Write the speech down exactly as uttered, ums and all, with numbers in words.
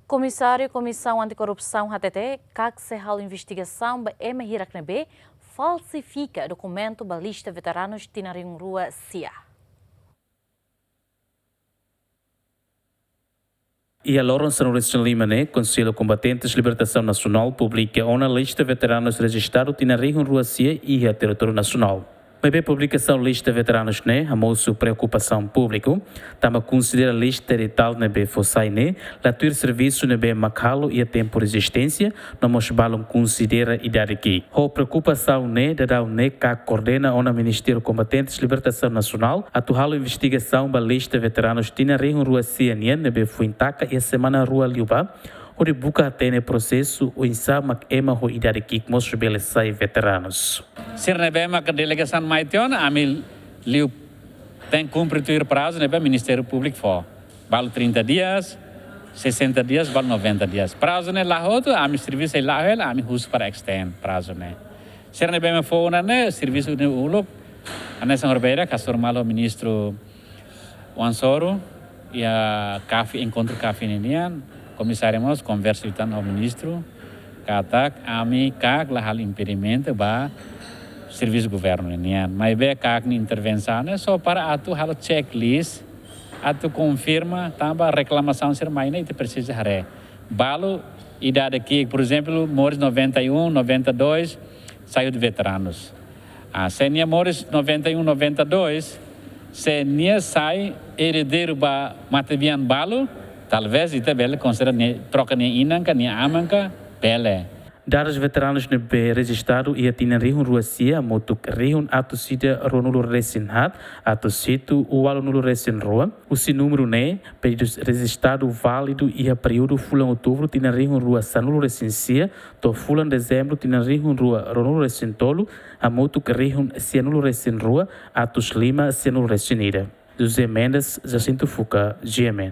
Komisáriu Komisaun Antikorrupsaun hatete, KAK sei halo investigasaun ba ema hirak ne'ebé falsifika dokumentu ba lista veteranus tinan rihun rua sia. Iha loron sanulu-resin-lima ne'e, Konsellu Kombatentes Libertasaun Nasionál publika ona lista veteranus rejistadu tinan rihun rua sia iha territóriu nasionál. Maibé publikasaun lista veteranus ne'e hamosu preokupasaun públiku, tanba konsidera lista editál ne'ebé fó sai ne'e la tuir servisu ne'ebé mak halo iha tempu rezisténsia, no mós balun konsidera idade ki'ik. Ho preokupasaun ne'e, daudaun ne'e KAK koordena ona Ministériu Kombatentes Libertasaun Nasionál atu halo investigasaun ba lista veteranus tinan rihun rua sia nian ne'ebé foin taka iha semana rua liubá, hodi buka hatene prosesu oinsá mak ema ho idade ki'ik mós bele sai veteranus. Sira ne'ebé mak delegasaun mai tiha ona, ami liu tenke kumpre tuir prazu ne'ebé Ministériu Públiku fó. Balu trinta dias, sessenta dias, balu noventa dias. Prazu ne'e la hotu, ami servisu sei la hela, ami husu para extend prazu ne'e. Sira ne'ebé mak fó ona ne'e, servisu ne'e uluk, hanesan ohin ha'u bele, hasoru malu Ministru Oan Soru, iha CAFI, enkontru CAFI ninian, komisáriu mós konversa uitoan ho ministru, katak ami KAK la halo impedimentu ba servisu governu ninian. Maibé KAK nia intervensaun ne'e só para atu halo checklist, atu konfirma, tanba reklamasaun sira mai ne'e ita presiza haree. Balu idade ki'ik, por ezemplu, moris noventa e um, noventa e dois, sai hotu veteranus. Ah, se nia moris noventa e um, noventa e dois, se nia sai eredeiru ba matebian balu, talvés ita bele konsidera nia, troka nia inan ka nia aman ka, bele. Dadus veteranus ne'ebé rejistadu iha tinan rihun rua sia hamutuk rihun atus ida ruanulu-resin-haat, atus hitu ualunulu-resin-rua. Husi númeru ne'e, pedidus rejistadu válidu iha períodu fulan Outubru tinan rihun rua sanulu-resin-sia to'o fulan Dezembru tinan rihun rua ruanulu-resin-tolu, hamutuk rihun sianulu-resin-rua, atus lima sianulu-resin-ida. José Mendes, Jacinto Fuca, GMN.